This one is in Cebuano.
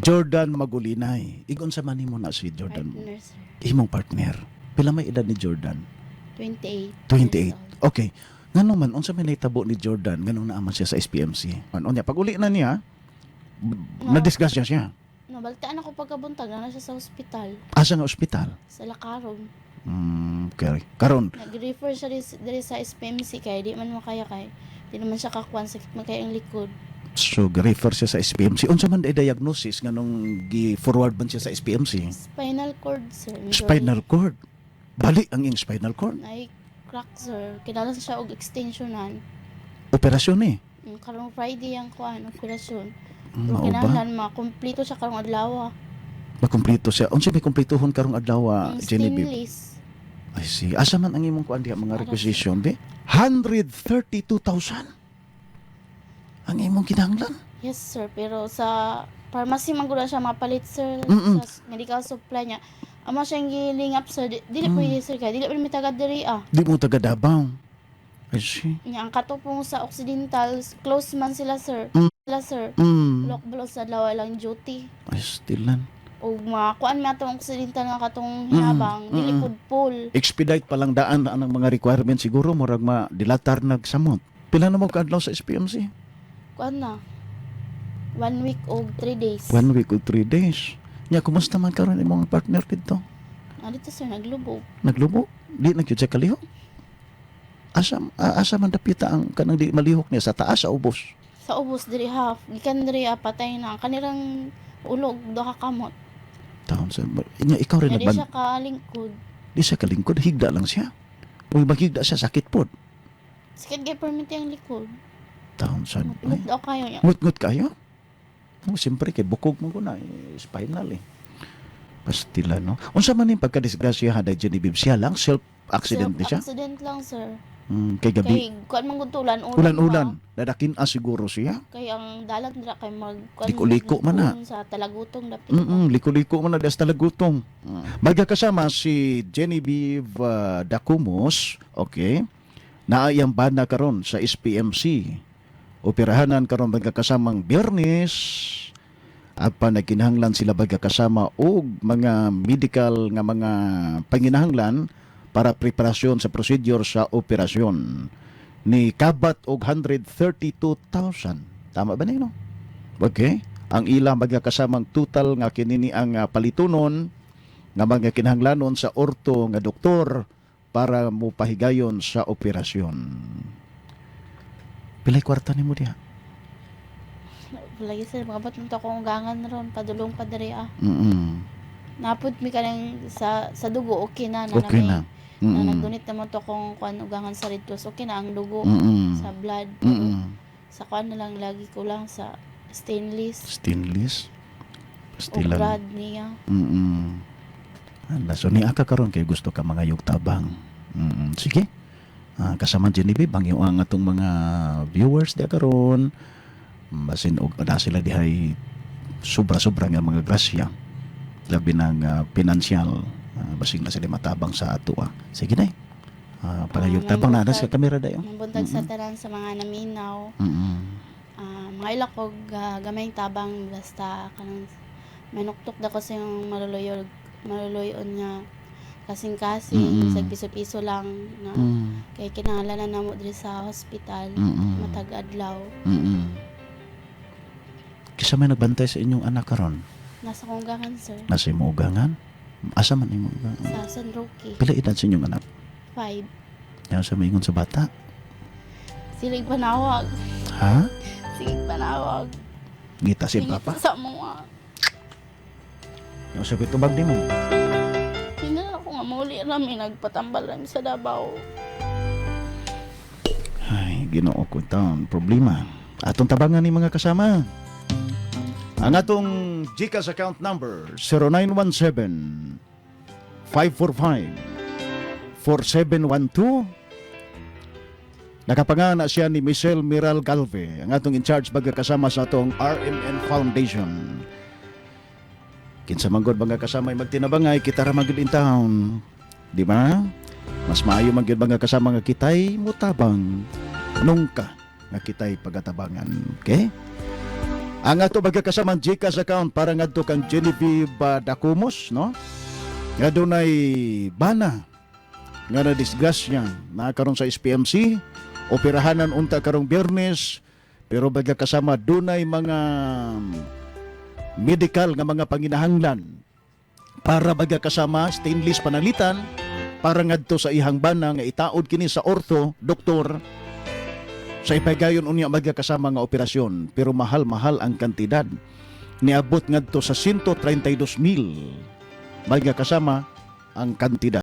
Jordan Magulinay. Igon sa man nimo na si Jordan? Partner, sir. Imong partner. Pila may edad ni Jordan? 28 28. years old. Okay. Ngano man, unsa may nahitabo ni Jordan nganong naa man siya sa SPMC? Ano niya pag uli na niya, No. na-disgrasya siya. Nabalitaan ako pagkabuntag na siya sa ospital. Asa nga ospital? Sa Lakarom. Okay. Karon, Nag-refer siya diri sa SPMC kay di man makaya kay di naman siya kakuan, sakit man kay ang likod. So refer siya sa SPMC. Unsa man day diagnosis nganong gi-forward man siya sa SPMC? Spinal cord, sir. Injury. Spinal cord. Bali ang iyang spinal cord. Ay crack, sir. Kinahanglan siya og extensionan. Operasyon eh. Karong Friday ang kuan operasyon. Pero Mao ba? kinahanglan makumpleto siya karong adlaw. Makumpleto siya. Unsa may kumpletohon karong adlaw, Ang Genevieve? stainless. I see. Asa man ang imong kuan diha mga Para requisition, be? 132,000. Ang imong kinahanglan. Yes, sir. Pero sa pharmacy man gud siya mapalit, sir. Sa medical supply niya. Amo siyang gilingap, sir. Dili pwede, sir, kay dili pwede mitagad diri ah. Di mo taga Davao. I see. Nya ang katupong sa Occidental, close man sila, sir. Sila, sir. Lokblo sa adlaw lang duty. Ay, still lan. Ug makuan man atong Occidental nga katong hinabang, dili pud full. Expedite pa lang daan ang mga requirement siguro, murag ma dilatar nagsamot. Pila na mo kaadlaw sa SPMC? Kuan na. One week og 3 days. One week or 3 days. Nya, kumusta man karon imong partner dito? Ah, dito, sir, naglubog. Naglubo? Di na gyud siya kalihok? Asa man dapita ang kanang di malihok niya, sa taas, sa ubos? Sa ubos diri half, gikan diri ah, patay na ang kanirang ulog duha ka kamot. Taon sa nya ikaw rin Nya di nagban siya kalingkod. Di siya kalingkod, higda lang siya. Uy, maghigda siya, sakit pod. Sakit kay permit ang likod. Taon sa Ngut daw kayo niya. Ngut-ngut kayo? Oh, siyempre kay bukog mo ko na eh, spinal eh. Pastila, no? Unsa man yung pagkadisgrasya haday Genevieve, siya lang self accident ni siya? Accident lang, sir. Kay gabi Kay kuan man gud ulan ulan. Ulan-ulan, dadakin a siguro siya. Kay ang dalan dira kay mag kuan Liko-liko man na. sa Talagutong dapit. Liko-liko man na das Talagutong. Magkakasama si Genevieve Dacumos, okay? Naayang bana karon sa SPMC. Operahanan karon magkakasamang Biyernes. Apan nagkinahanglan sila magkakasama og mga medical nga mga panginahanglan para preparasyon sa procedure sa operasyon ni kabat og 132,000. Tama ba nino? Okay. Ang ila magkakasamang total nga kinini ang palitunon nga mga kinahanglanon sa orto nga doktor para mo pahigayon sa operasyon. Pilay kwarta nimo diha? Lagi, sir, makabot man to akong ugangan ron padulong pa diri ah. Napud mi kanang sa dugo okay na na Okay na. na nagdonate naman to akong kuan ugangan sa Red Cross, okay na ang dugo sa blood. Pero sa kuan na lang lagi kulang sa stainless Stainless. o Pastilan. brad niya. Ala, so ni aka karon kay gusto ka mga tabang. Sige. Ah, kasama Genevieve ang iyong ang atong mga viewers diha karon. Basin og na sila dihay sobra-sobra nga mga grasya. Labi ng pinansyal. Ah, basing na sila matabang sa ato. Ah. Sige na. Ah, panayog Ah, tabang na may sa kamera dayon. Mabuntag sa tanan sa mga naminaw. Ah, mga ilak og gamayng tabang basta kanang manuktok da ko sa yung maluluyo maluluyon nga kasing-kasing bisag piso-piso lang na kay kinahanglan na namo diri sa hospital matag adlaw. Kisa may nagbantay sa inyong anak karon? Nasa kong ugangan, sir. Nasa imong ugangan? Asa man imong ugangan? Sa San Roque. Pila edad sa inyong anak? 5. Yan sa maingon sa bata. Silig panawag. Ha? Sige panawag. Ngita si Sige papa? sa mga. Yung sabi tubag ni mo. Hindi na ako nga mauli rami nagpatambal rami sa Davao. Ay, Ginoo ko taon. Problema. Atong tabangan ni mga kasama. Ang atong GCash account number 0917 545 4712. Nakapangana siya ni Michelle Miral Galve, ang atong in charge kasama sa atong RMN Foundation. Kinsa man gud mga kasama ay magtinabangay, kita ra man gud in town. Di ba? Mas maayo man gyud mga kasama nga kitay mutabang nungka nga kitay pagatabangan. Okay? Ang ato magkakasamang GCash account para ngadto kang Genevieve Dacumos, no? Nga dunay bana nga na disgrasya na karon sa SPMC, operahanan unta karong Biyernes, pero kasama dunay mga medical nga mga panginahanglan para baga kasama stainless pananglitan para ngadto sa ihang bana nga itaod kini sa ortho doktor sa ipagayon unya magkakasama nga operasyon, pero mahal-mahal ang kantidad, niabot ngadto sa 132,000 magkakasama ang kantidad.